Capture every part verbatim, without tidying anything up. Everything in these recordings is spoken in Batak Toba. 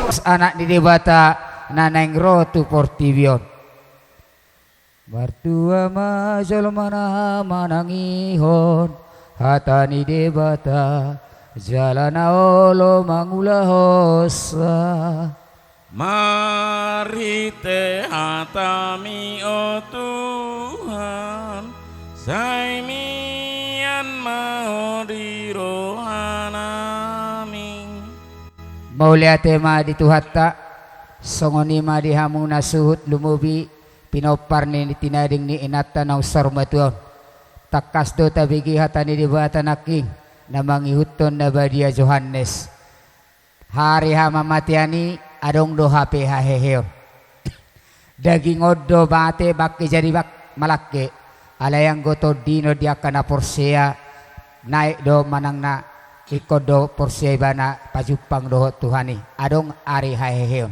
Kristus, Anak ni Debata, na naeng ro tu portibi on. Martua ma jolma na manangihon hata ni Debata, jala na olo mangulahonsa. Marhite hataMi, o Tuhan, sai mian ma Ho di rohanami. Mauliate ma di Tuhanta. Songon i ma di hamu na suhut, lumobi pinompar ni tinading ni inanta naung saur matua on. Tangkas do tabege hata ni Debata nangkin, na mangihuthon na badia Johannes. Ari hamamatean i adong do hape haheheon. Daging on do mate, bangke jadi bak-, malangke. Alai anggo tondinon di angka na porsea, naek do manang na ingkon do porsea ibana pajumpang dohot Tuhan i. Adong ari haheheon.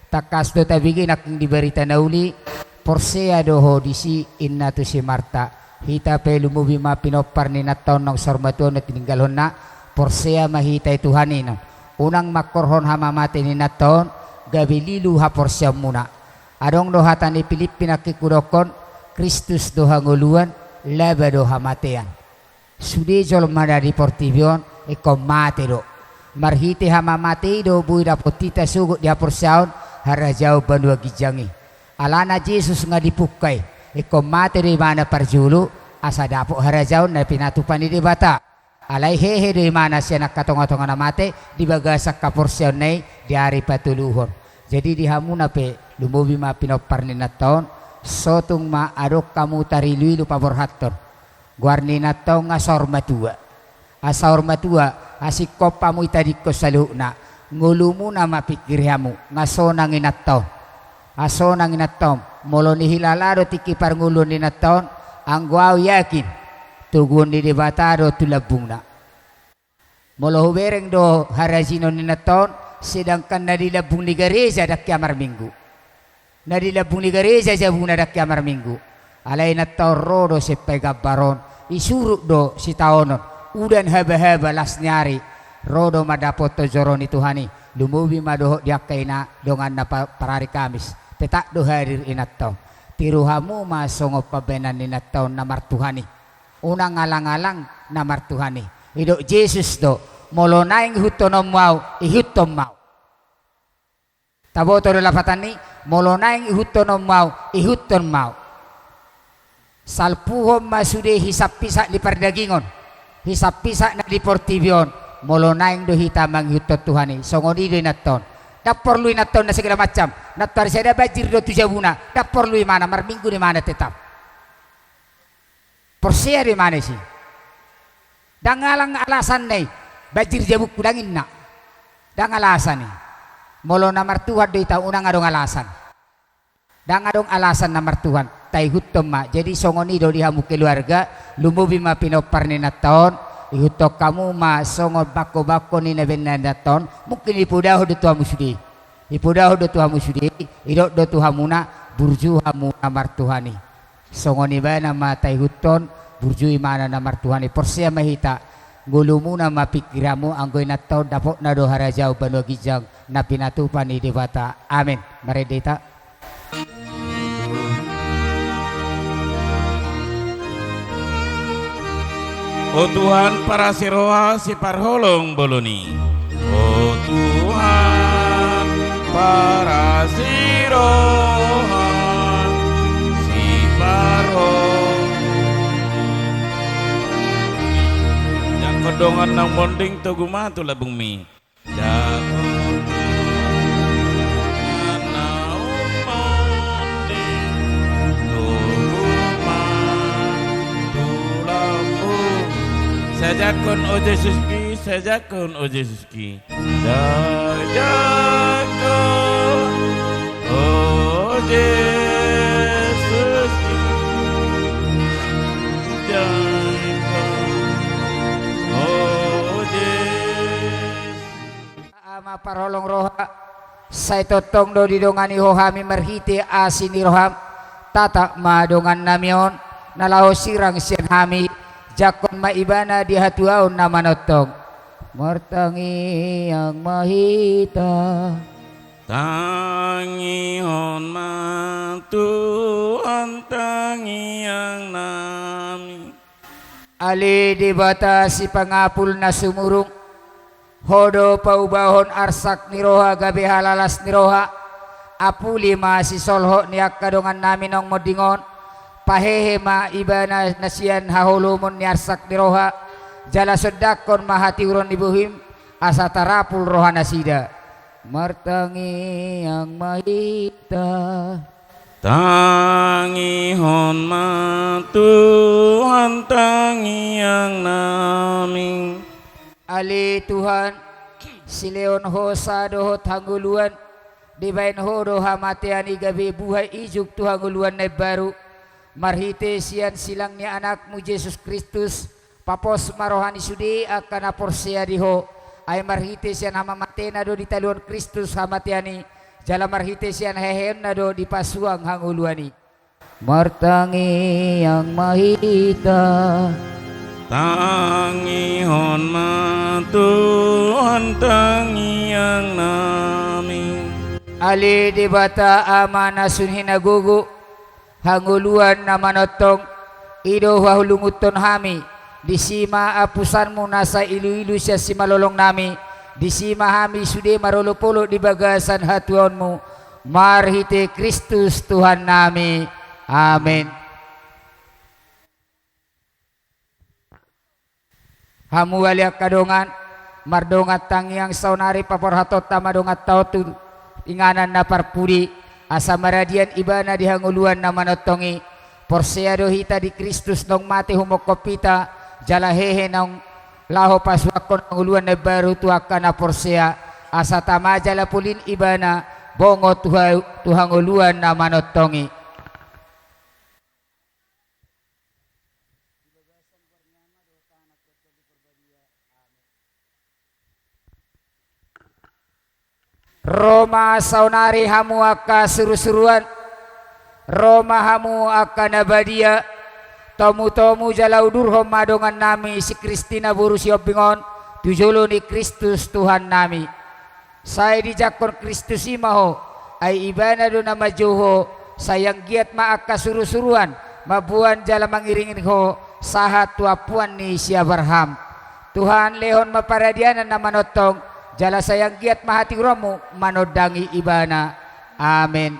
Tangkas do tabege nangkin di barita na uli, porsea do ho disi, ninna tu si Marta. Hita pe lumobi ma pinompar ni inanta on naung saur matua on na tininggalhonna, porsea ma hita i Tuhan i, ninna. Unang mangkorhon hamamate ni inanta on, gabe lilu haporseaonmuna. Adong do hata ni Pilippi nangkin hudokkon, Kristus do hangoluan, laba do hamatean. Sude jolma na di portibi on ingkon mate do. Marhite hamamate i do boi dapot hita sogot di haporseaon harajaon banua ginjang i. Alana Jesus nga dipungka i, ingkon mate do ibana parjolo, asa dapot harajaon na pinatupa ni Debata. Alai hehe do ibana sian angka tongatonga na mate di bagasan haporseaonna i di ari patoluhon. Jadi di hamuna pe, lumobi ma pinompar ni inanta on, sotung ma adong hamu tariluilu paborhathon. Goar ni inanta on nga saur matua. Asa saur matua, asing hot hamu ditadingkon saluhutna. Ngolumuna ma pingkiri hamu, nga sonang inanta on. Nga sonang inanta on, molo nihilala do tingki parngoluon ni inanta on, anggo au yakin, toguon ni Debata do tu lambungna. Molo hubereng do harajinon ni inanta on, sedangkan na di lambung ni gareja ndang hea marminggu. Na di lambung ni gareja jabuna ndang hea marminggu. Alai inanta on ro do sian paigambaron, isurut do sitaonon, udan habahaba las ni ari, ro do mandapothon joro ni Tuhan i, lumobi ma dohot di angka ina donganna pa-, parari Kamis, tetap do hadir inanta on. Tiru hamu ma songon pambahenan ni inanta on na martuhan i. Unang alangalang na martuhan i. Didok Jesus do, molo naeng ihuthononmu au, ihuthon ma au. Taboto do lapatanna i, molo naeng ihuthononmu au, ihuthon ma au. Salpuhon ma sude hisaphisap ni pardagingon, hisaphisap na di portibi on, molo naeng do hita mangihuthon Tuhan i, songon i do inanta on. Ndang porlu inanta on na segala macam, nantoari sada banjir do tu jabuna, ndang porlu ibana, marminggu do ibana tetap. Porsea do ibana i. Ndang alang alasan na i, banjir jabungku, ndang inna. Ndang alasan i. Molo na martuhan do hita, unang adong alasan. Ndang adong alasan na martuhan. Taihuthon ma. Jadi songon i do di hamu keluarga, lumobi ma pinompar ni inanta on, ihuthon hamu ma songon bangkobangko ni na binahen ni inanta on, mungkin ipodahon do tu hamu sude i. Ipodahon do tu hamu sude i, didok do tu hamuna, burju hamu na martuhan i. Songon ibana ma taihuthon, burju ibana na martuhan i, porsea ma hita, ngolumuna ma pingkiri hamu, anggo inanta on dapotna do harajaon banua ginjang na pinatupa ni Debata. Amen. Marende hita. O Tuhan parasi roha siparholong bolon i. O Tuhan parasi roha siparholong. Jangkon dongan naung monding togu ma tu lambungmi. Jangkon dongan naung monding togu ma tu lambung. Sai jangkon o Jesuski, sai jangkon o Jesuski. Sai jangkon o Jesuski. Jangkon o Jesuski. Ama parholong roha, sai tongtong do didongani Ho hami marhite asi ni roham, tatap ma dongannami on, na laho sirang sian hami, jangkon ma ibana di hatuaon na manongtong. Martangiang ma hita. Ale Debata sipangapul na sumurung, Ho do paubahon arsak ni roha gabe halalas ni roha. Apuli ma sisolhot ni angka dongannami naung monding on. Pahehe ma ibana na sian haholomon ni arsak ni roha, jala sondanghon ma hatiuron ni bohim, asa tarapul rohanasida. Martangiang ma hita. Tangihon ma Tuhan tangiangnami. Ale Tuhan, silehon Ho sada dohot hangoluan, dibahen Ho do hamatean i gabe buhai ijuk tu hangoluan na imbaru. Marhite sian silang ni Anakmu Jesus Kristus, papos ma roha ni sude angka na porsea di Ho, ai marhite sian hamamatena do ditaluhon Kristus hamatean i, jala marhite sian haheheonna do dipasuang hangoluan i. Martangiang ma hita. Tangihon ma Tuhan tangiangnami. Ale Debata Ama na sun hinagogo, hangoluan na manongtong, i do huhalungunhon hami, disi ma apusanmu nasa iluilu sian simalolongnami, disi ma hami sude marolopolop di bagasan hatuaonmu, marhite Kristus Tuhannami. Amen. Hamu ale angka dongan, mardongan tangiang saonari paborhatonta ma donganta on tu inganan na parpudi, asa maradian ibana di hangoluan na manongtong i. Porsea do hita di Kristus naung mate humongkop hita, jala hehe naung laho pasuangkon hangoluan na imbaru tu angka na porsea, asa tama jala polin ibana bongot tu ha-, tu hangoluan na manongtong i. Ro ma saonari hamu angka surusuruan, ro ma hamu angka na badia, tomutomu jala udurhon ma dongannami si Kristina boru Sihombing on tu jolo ni Kristus Tuhannami. Sai dijangkon Kristus i ma ho, ai ibana do na manjou ho, sai anggiat ma angka surusuruan mamboan jala mangiringiring ho sahat tu ampuan ni si Abraham. Tuhan, lehon ma paradianan na manongtong, jala sai anggiat ma hatiuronmu manondangi ibana. Amen.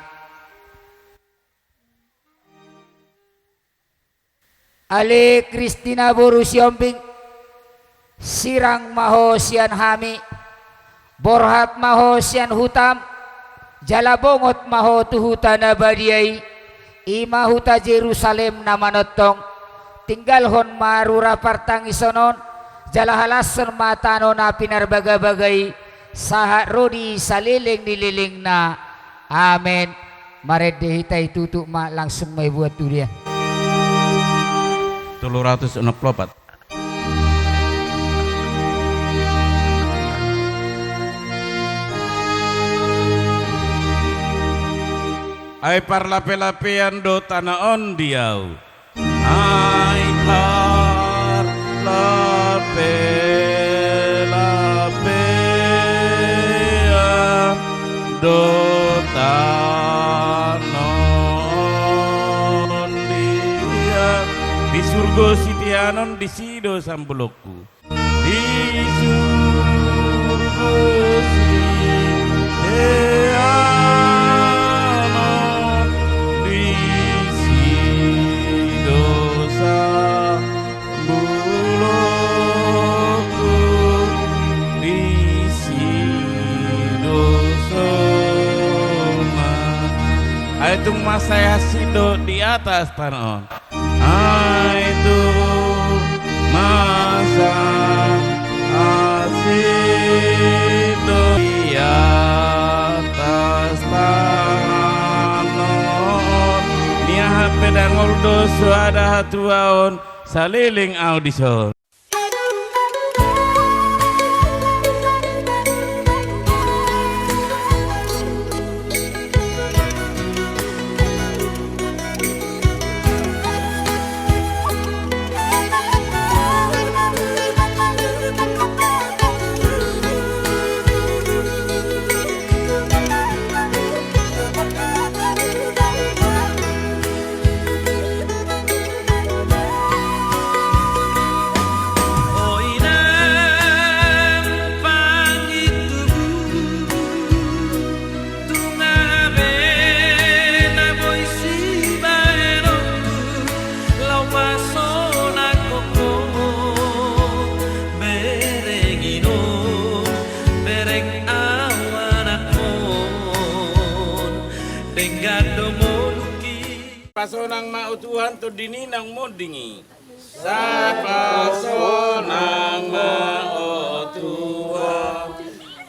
Ale Kristina boru Sihombing, sirang ma ho sian hami, borhat ma ho sian hutam, jala bongot ma ho tu huta na badia i, i ma huta Jerusalem na manongtong. Tinggalhon ma rura partangison on, jala halashon ma tano na pinarbagabaga i, sahat ro di saleleng ni lelengna. Amen. Marende hita, i tutup ma, langsung ma ibuat tu dia. Tolu ratus onom pulu opat. Ai parlapelapean do tano on di ahu. Ai parlapelapean do tano on di ahu. Di surgo siteanon, disi do sambolongku. Di surgo siteanon, disi do sambolongku, disi do somal. Ai tung mansai hansit do di atas tano on. Ai tung mansai hansit do di atas tano on. Ni aha pe ndang olo do soada hatuaon saleleng ahu dison. Denggan do moluki. Pasonang ma o Tuhan tondi ni na monding i. Sai pasonang ma o Tuhan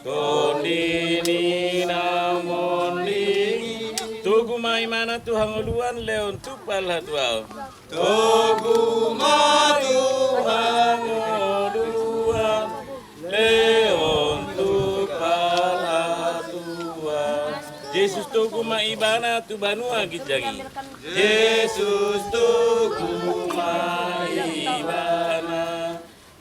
tondi ni na monding i. Togu ma imana tu hangoluan, lehon tu parhatuaon. Togu ma tu hangoluan, lehon tu parhatuaon. Jesus togu ma ibana tu banua ginjang i. Jesus togu ma ibana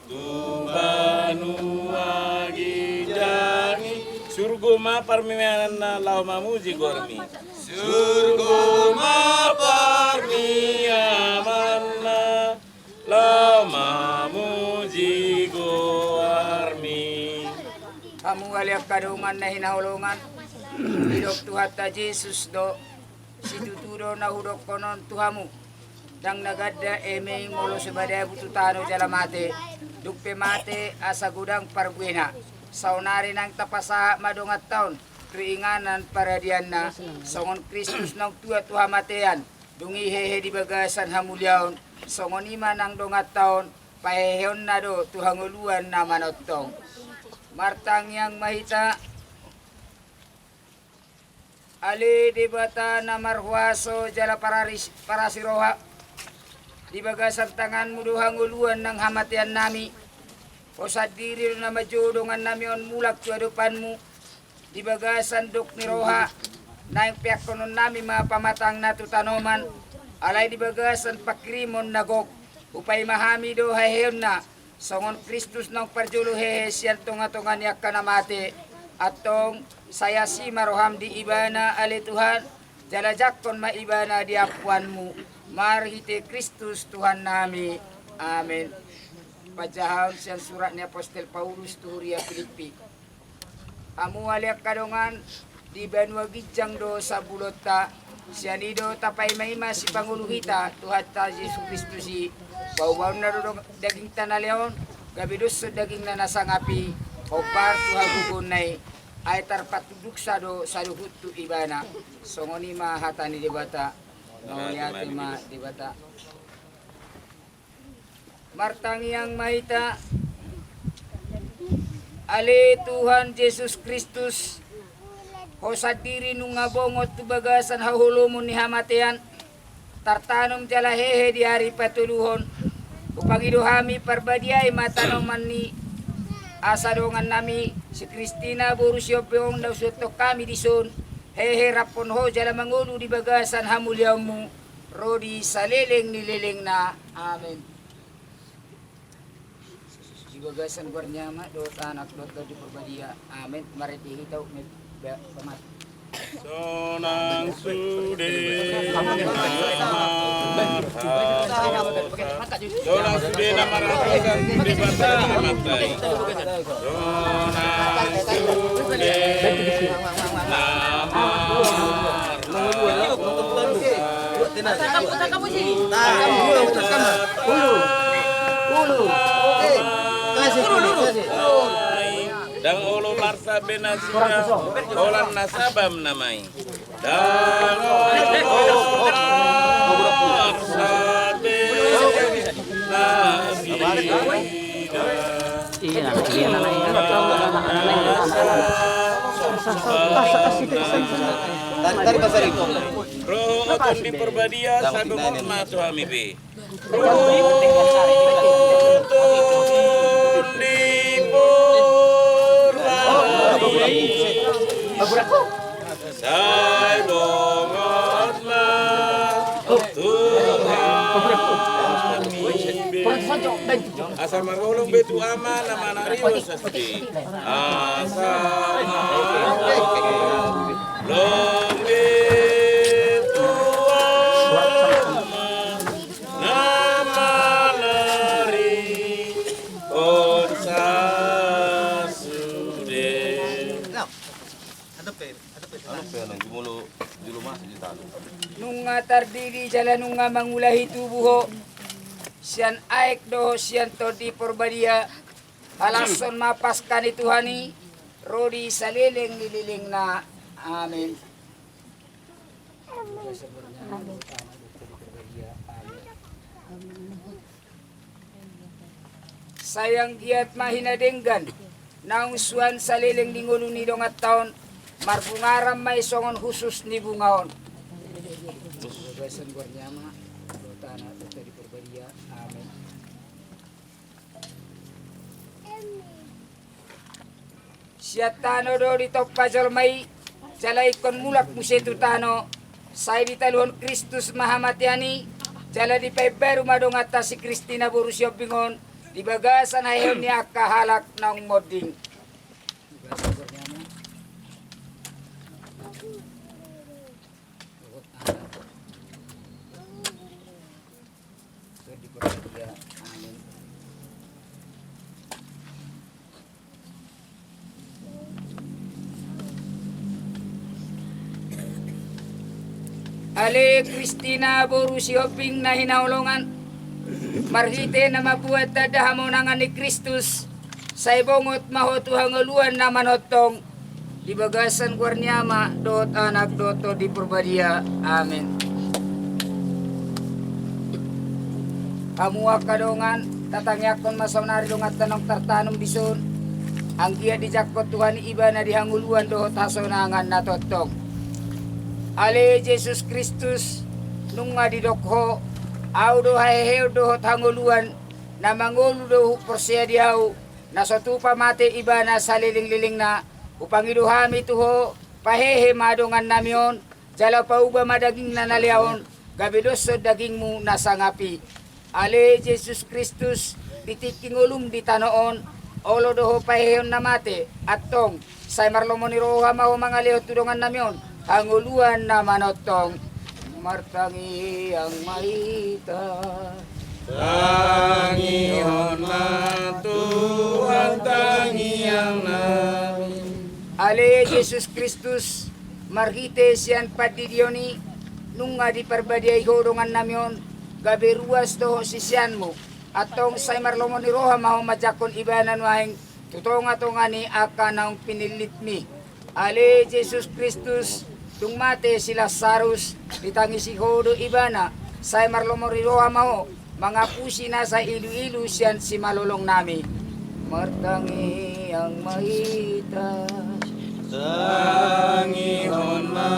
tu banua ginjang i. Surgo ma parmiamanna laho mamuji goarmi. Surgo ma parmiamanna laho mamuji goarmi. Hamu ale angka dongan na hinaholongan, didok Tuhanta Jesus do, situtu do na hudokkon on tu hamu. Ndang na ganda eme i molo so madabu tu tano jala mate, dung pe mate asa godang parbuena. Saonari nang tapasahat ma donganta on tu inganan paradianna, songon Kristus naung tua tu hamatean, dung i hehe di bagasan hamuliaon, songon i ma nang donganta on, paheheonna do tu hangoluan na manongtong. Martangiang ma hita. Ale Debata na marhuaso jala pararis-, parasi roha, di bagasan tanganmu do hangoluan nang hamateannami. Ho sandiri do na manjou dongannami on mulak tu adopanmu, di bagasan dok ni roha, naeng peakkononnami ma pamatangna tu tanoman, alai di bagasan pangkirimon na gok, hupaima hami do haheheonna, songon Kristus naung parjolo hehe sian tongatonga ni angka na mate. Antong, sai asi ma roham di ibana ale Tuhan, jala jangkon ma ibana di ampuanmu, marhite Kristus Tuhannami. Amen. Panjahaon sian surat ni apostel Paulus tu huria Pilippi. Hamu ale angka dongan, di banua ginjang do sabulonta, sian i do tapaimaima sipangolu hita Tuhanta Jesus Kristus i. Paubaonna do dong-, dagingta na lehon, gabe doshon dagingna na sangap i, hombar tu hagogoonna i, ai tarpatunduksa do saluhut tu ibana. Songon i ma hata ni Debata. Mauliate ma Debata. Martangiang ma hita. Ale Tuhan Jesus Kristus, ho sandiri nunga bongot tu bagasan haholomon ni hamatean, tartanom jala hehe di ari patoluhon. Hupangido hami parbadiai ma tanoman ni asa dongannami si Kristina boru Sihombing na husuhothon hami dison, hehe raphon ho jala mangolu di bagasan hamuliaonmu, ro di saleleng ni lelengna. Amen. Di bagasan goar ni Ama dohot Anak dohot Tondi Parbadia. Amen. Marende hita, amen. Ba-, pamat. Sonang sude na marhata. Sonang sude na marhata, sude patah mata i. Sonang sude na marhata. Ndang olo marsabe nasida, holan na sabam nama i. Ndang olo marsabe nasida. Iya, iya, iya. Roha Tondi Parbadia, sabam ma tu hami be. Roha Tondi Parbadia, sai bongot ma tu hami be. Asa marholong be tu Ama na manarihon sasude. Asa marholong be tu Ama na manarihon sasude. Nunga tardidi jala nunga mangulahi tubu ho sian aek dohot sian Tondi Parbadia, halashon ma Paskah ni Tuhan i, ro di saleleng ni lelengna. Amen. Sai anggiat ma hinadenggan naung suan saleleng ni ngolu ni donganta on, marbungaran ma i songon hushus ni bunga on. Di bagasan goar ni Ama, dohot Anak, dohot Tondi Porbadia. Amen. Sian tano do ditompa jolma i, jala ingkon mulak muse tu tano. Sai ditaluhon Kristus ma hamatean i, jala dipaimbaru ma donganta si Kristina boru Sihombing on di bagasan haheheon ni angka halak naung monding. Ale Kristina boru Sihombing na hinaholongan, marhite na mambuat tanda hamonangan ni Kristus, sai bongot ma ho tu hangoluan na manongtong, di bagasan goar ni Ama, dohot Anak, dohot Tondi Porbadia. Amen. Hamu angka dongan, tatangiangkon ma saonari donganta naung tartanum dison, anggiat dijangkon Tuhan i ibana di hangoluan dohot hasonangan na tongtong. Ale Jesus Kristus, nunga didok ho, Ahu do haheheon dohot hangoluan, na mangolu do huporsea di Ahu, na so tupa mate ibana salelenglelengna, hupangido hami tu ho, pahehe ma dongannami on, jala pauba ma dagingna na lea on, gabe doshon dagingmu na sangap i. Ale Jesus Kristus, di tingki ngolum di tano on, olo do ho pahehehon na mate, antong, sai marlomo ni roha ma ho mangalehon tu dongannami on, hangoluan na manongtong. Martangiang ma hita. Tangihon ma Tuhan tangiangnami. Ale Jesus Kristus, marhite sian pandidion i, nunga diparbadiai ho dongannami on, gabe ruas do ho siseanmu, antong sai marlomo ni roha ma ho manjangkon ibana nuaeng, tu tongatonga ni angka naung pinillitmi. Ale Jesus Kristus, dung mate si Lasarus, ditangisi ho do ibana, sai marlomo ni roha ma ho, mangapusi nasa iluilu sian simalolongnami. Martangiang ma hita. Tangihon ma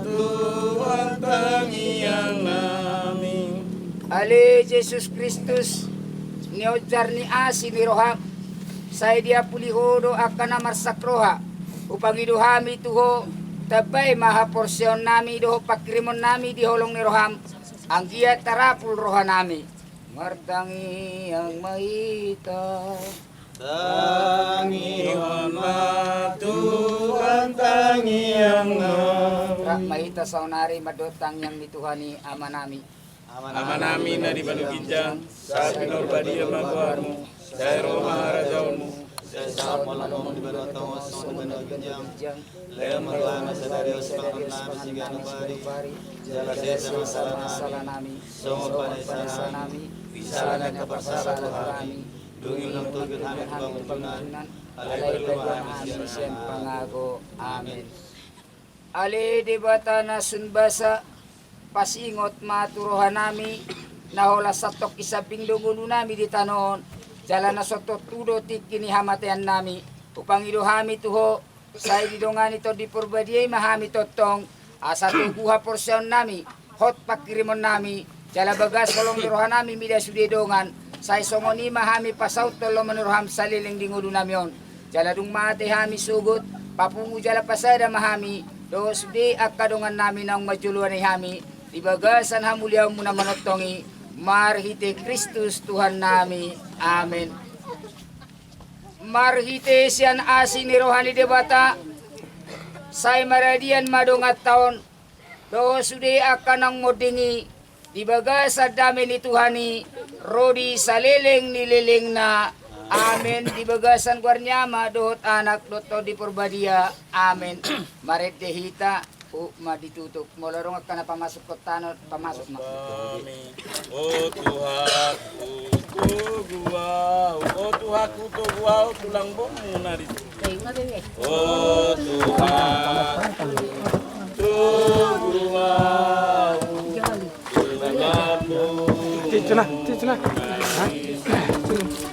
Tuhan tangiangnami. Ale Jesus Kristus, nionjar ni asi ni roham, sai diapuli ho do angka na marsak roha. Hupangido hami tu ho, tambai ma haporseaonnami dohot pangkirimonnami di holong ni roham, anggiat tarapul rohanami. Martangiang ma hita. Tangihon ma Tuhan tangiangnami. Rap ma hita saonari mandok tangiang ni Tuhan i Amanami. Amanami na di banua ginjang, sai pinarbadia ma goarmu, sai ro ma harajaonmu, sai saut ma lomomu di banua tonga songon na di banua ginjang. Lehon ma sadari on sipanganon nami siganup ari, jala sesa ma sala nami, songon panesanami di sala ni angka parsala tu hami, dung i unang togihon hami tu pangunjunan, alai paluahon ma hami sian pangago. Amen. Ale Debata na sun basa, pasingot ma tu rohanami, na holan santongkin sambing do ngolunami di tano on, jala na so tontu do tingki ni hamateannami. Hupangido hami tu ho, sai didongani Tondi Porbadia i ma hami tongtong, asa togu haporseaonnami, hot pangkirimonnami, jala bagas holong ni rohanami mida sude dongan, sai songon i ma hami pasauthon lomo ni roham saleleng di ngolunami on. Jala dung mate hami sogot, papungu jala pasada ma hami dohot sude angka dongannami naung manjoloani hami di bagasan hamuliaonmu na manongtong i, marhite Kristus Tuhannami. Amen. Marhite sian asi ni roha ni Debata, sai maradian ma donganta on dohot sude angka naung monding i, di bagasan dame ni Tuhan i, ro di saleleng ni lelengna. Amen. Di bagasan goar ni Ama dohot Anak dohot Tondi Porbadia. Amen. Marende hita. Huk ma ditutup. Molo adong angka na pamasukkon tano, pamasuk ma. Amen. O Tuhanku, togu ahu, o Tuhanku, togu ahu, tulang boru na di surgo. O Tuhanku, togu ahu. Nah.